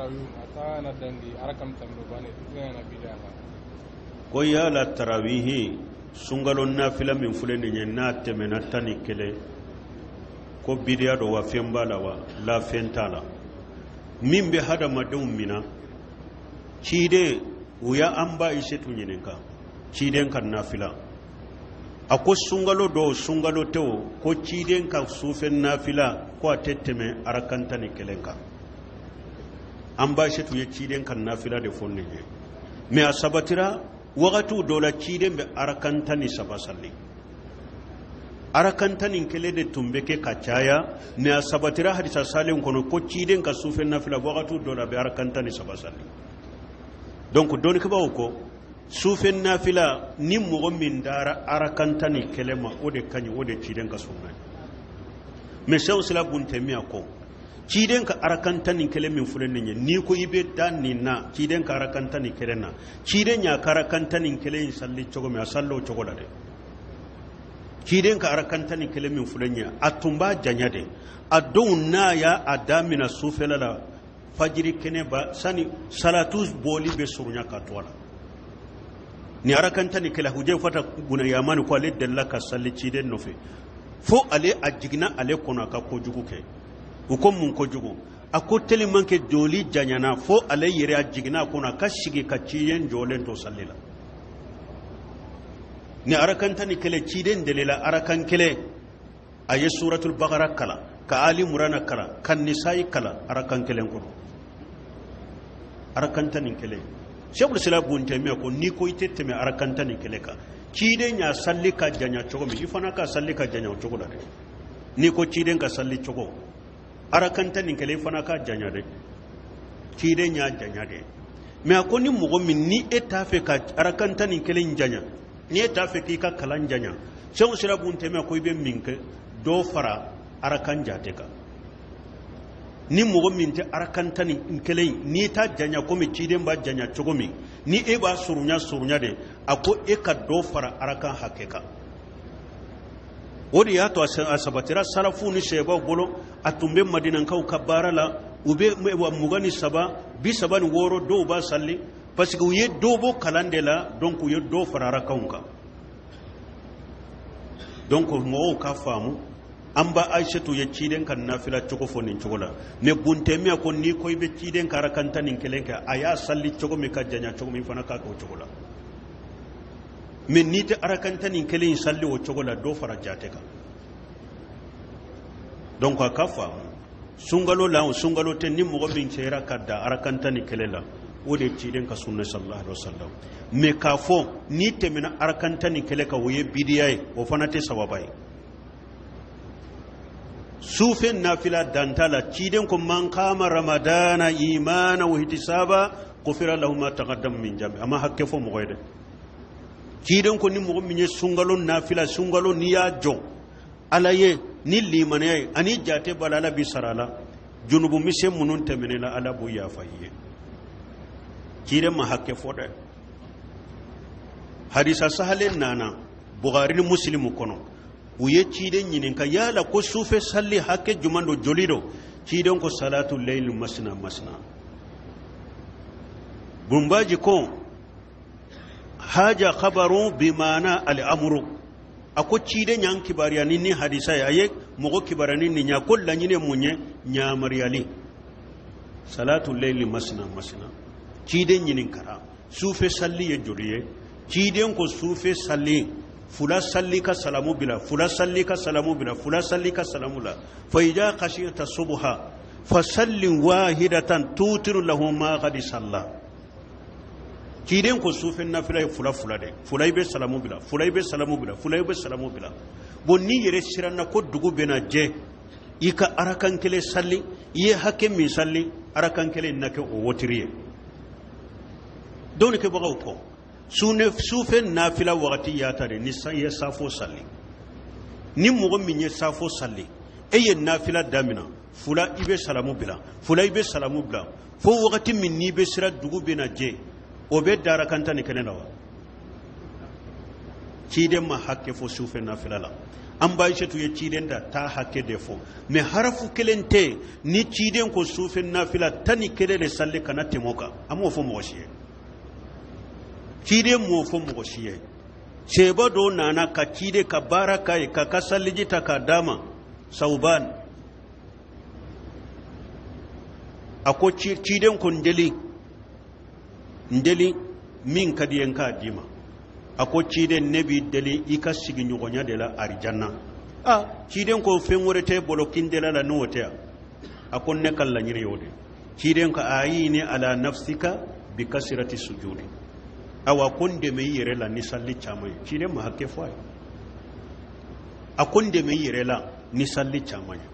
Tarawih a ta na dangi arakam tamro bane na bid'a la. Ko yala tarawihi sunkalo nafila min filɛ nin ye, n'a tɛmɛna 11, ko bidiya don wa, fɛn b'a la wa? La, fɛn t'a la. Min bɛ hadamadenw mina, ciden u y'a an ba Ayisetu ɲininka ciden ka nafila. A ko sunkalo dɔw, sunkalo tɛ o, ko ciden ka sufɛ nafila ko a tɛ tɛmɛ arakan 11 kan. An ba Ayisetu ye ciden ka nafila de fɔ nin ye. Mais a sabatira wagatiw dɔw la, ciden bɛ arakan 13 salli. Arakan 11 de tun bɛ kɛ ka caya. Mais a sabatira hadisa salen kɔnɔ ko ciden ka sufɛ nafila, wagatiw dɔw la, a bɛ arakan 13 salli. Donc dɔnnikɛbaaw ko sufɛ nafila, ni mɔgɔ min dara arakan 11 ma, o de ka ɲi, o de ciden ka sunna ye. Mais Sɛw Sila bun Tɛmiya ko ciden ka arakan 11 min filɛ nin ye, n'i ko i bɛ da nin na, ciden ka arakan 11 na, ciden y'a ka arakan 11 in salli cogo min, a salli o cogo la dɛ. Ciden ka arakan 11 min filɛ nin ye, a tun b'a janya de. A don n'a y'a a damina sufɛla la, fajiri kɛnɛ ba sani salatu bɔli bɛ surunya ka to a la. Ni arakan 11, Hujɛfata buna Yamani ko ale delila ka sali ciden nɔfɛ fo ale a jiginna ale kɔnɔ a ka kojugu kɛ. U ko mun kojugu? A ko tellement que joli janyana fo ale yɛrɛ a jiginna a kɔnɔ a ka sigi ka ciden jɔlen to sali la. Ni arakan 11, ciden delila arakan kelen, a ye suratul bakara kalan, ka Ali Murana kalan, ka Nisayi kalan arakan kelen kɔnɔ, arakan 11. Sɛkul Sila bun Tɛmiya ko n'i ko i tɛ tɛmɛ arakan 11 kan, ciden y'a salli ka janya cogo min, i fana ka salli ka janya o cogo la dɛ. N'i ko ciden ka salli cogo arakan 11, i fana ka janya dɛ. Ciden y'a janya dɛ. Mais a ko ni mɔgɔ min ni e t'a fɛ ka arakan 11 janya, ni e t'a fɛ k'i ka kalan janya, Sɛku Sira bun Tɛmiya ko i bɛ min kɛ, dɔ fara arakan jate kan. Ni mɔgɔ min tɛ arakan 11, n'i t'a janya komi ciden b'a janya cogo min, ni e b'a surunya surunya de, a ko e ka dɔ fara arakan hakɛ kan. O de y'a to a sabatira salafu ni sɛbaw bolo, a tun bɛ Madinakaw ka baara la, u bɛ 23, 36, dɔw b'a salli, parce que u ye dɔ bɔ kalan de la. Donc u ye dɔ fara arakanw kan. Donc mɔgɔw ka faamu, an ba Ayisetu ye ciden ka nafila cogo fɔ nin cogo la. Mais Buntɛmiya ko n'i ko i bɛ ciden ka arakan 11 kɛ, a y'a salli cogo min ka janya cogo min, fana k'a kɛ o cogo la. Mais n'i tɛ arakan 11 in salli o cogo la, dɔ fara jate kan. Donc a ka faamu, sunkalo la o, sunkalo tɛ, ni mɔgɔ min sera ka da arakan 11 la, o de ye ciden ka sunna sallallahu alaihi wasallam. Mais k'a fɔ n'i tɛmɛna arakan 11 kan, o ye bidiya ye, o fana tɛ sawaba ye. Sufɛ nafila danta la, ciden ko man kama ramadana imana wa ihtisaba gufira lahu ma taqaddama min jambi. A ma hakɛ fɔ mɔgɔ ye dɛ. Ciden ko ni mɔgɔ min ye sunkalo nafila, sunkalo n'i y'a jɔ Ala ye ni limaniya ye ani jate b'a la, Ala b'i sara la, junubu misɛn minnu tɛmɛnen la, Ala b'o yafa i ye. Ciden ma hakɛ fɔ dɛ. Hadisa sahalen nana Bukhari ni Muslimu kɔnɔ. U ye ciden ɲininka yala ko sufɛ salli hakɛ jumɛn don, joli don? Ciden ko salatu layli masina masina. Bunbaji ko haja khabaru bimana al-amru. A ko ciden y'an kibaruya ni hadisa ye, a ye mɔgɔ kibaruya ni nin ye, ko laɲini ye mun ye? Ɲamaruyali, salatu layli masina masina. Ciden ɲininkara sufɛ salli ye joli ye? Ciden ko sufɛ salli, fula salli ka salamu bila, fula salli ka salamu bila, fula salli ka salamu la. Fa ida khashiyata subha fasalli wahidatan tutiru lahu ma qad salla. Ciden ko sufɛ nafila ye fula fula de, fula i bɛ salamu bila, fula i bɛ salamu bila, fula i bɛ salamu bila. Bon, n'i yɛrɛ siranna ko dugu bɛna jɛ, i ka arakan kelen salli, i ye hakɛ min salli, arakan kelen na kɛ o wotiri ye. Dɔnnikɛbagaw kɔ sufɛ nafila wagati y'a ta de ni i ye safo salli. Ni mɔgɔ min ye safo salli, e ye nafila damina, fula i bɛ salamu bila, fula i bɛ salamu bila, fo wagati min n'i bɛ siran dugu bɛna jɛ, o bɛ da arakan 11 la wa? Ciden ma hakɛ fɔ sufɛ nafila la. An ba Aïchatu ye ciden da taa hakɛ de fɔ, mais harafu kelen tɛ ni ciden ko sufɛ nafila 11 de salli kana tɛmɛ o kan. A m'o fɔ mɔgɔ si ye, ciden m'o fɔ mɔgɔ si ye. Cɛba dɔ nana ka ciden ka baara k'a ye, k'a ka saliji ta k'a d'a ma. Sawuban a ko ciden ko n deli, n deli min ka di ye n k'a d'i ma. A ko ciden, ne b'i deli i ka sigiɲɔgɔnya de la arijanna. A ciden ko fɛn wɛrɛ t'e bolo kin dela la n'o tɛ yan? A ko ne ka laɲini y'o de. Ciden ko ayini ala nafsika bi kasirati sujudi. Awa ko n dɛmɛ i yɛrɛ la ni salli caman ye. Ciden ma hakɛ fɔ a ye, a ko n dɛmɛ i yɛrɛ la ni salli caman ye.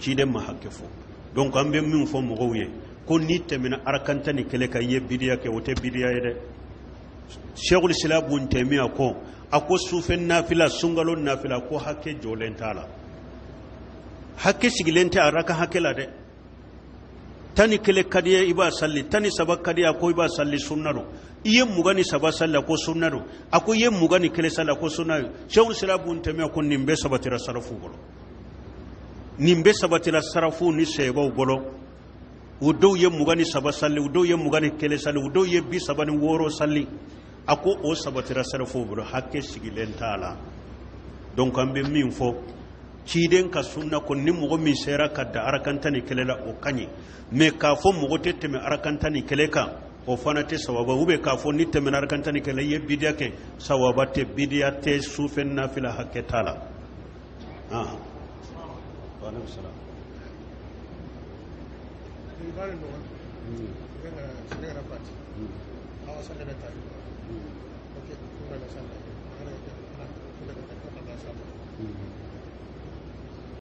Ciden ma hakɛ fɔ. Donc an bɛ min fɔ mɔgɔw ye ko n'i tɛmɛna arakan 11 kan, i ye bidiya kɛ, o tɛ bidiya ye dɛ. Sheikhul Islam Ibn Taymiyyah ko, a ko sufɛ nafila, sunkalo nafila, ko hakɛ jɔlen t'a la, hakɛ sigilen tɛ araka hakɛ la dɛ. 11 ka di ye i b'a salli, 13 ka di ye, a ko i b'a salli sunna don. I ye 23 salli, a ko sunna don. A ko i ye 21 salli, a ko sunna don. Sheikhul Islam Ibn Taymiyyah ko nin bɛɛ sabatira sarafu bolo, nin bɛɛ sabatira sarafu ni sɛbaw bolo. U dɔw ye 23 salli, u dɔw ye 21 salli, u dɔw ye 36 salli. A ko o sabatira sarafu bolo, hakɛ sigilen t'a la. Donc an bɛ min fɔ ciden ka sunna ko ni mɔgɔ min sera ka da arakan 11 la, o ka ɲi. Mais k'a fɔ mɔgɔ tɛ tɛmɛ arakan 11 kan, o fana tɛ sawaba. Ou bien k'a fɔ ni tɛmɛna arakan 11 i ye bidiya kɛ, sawaba tɛ, bidiya tɛ, sufɛ nafila hakɛ t'a la. Wa alaikum salam.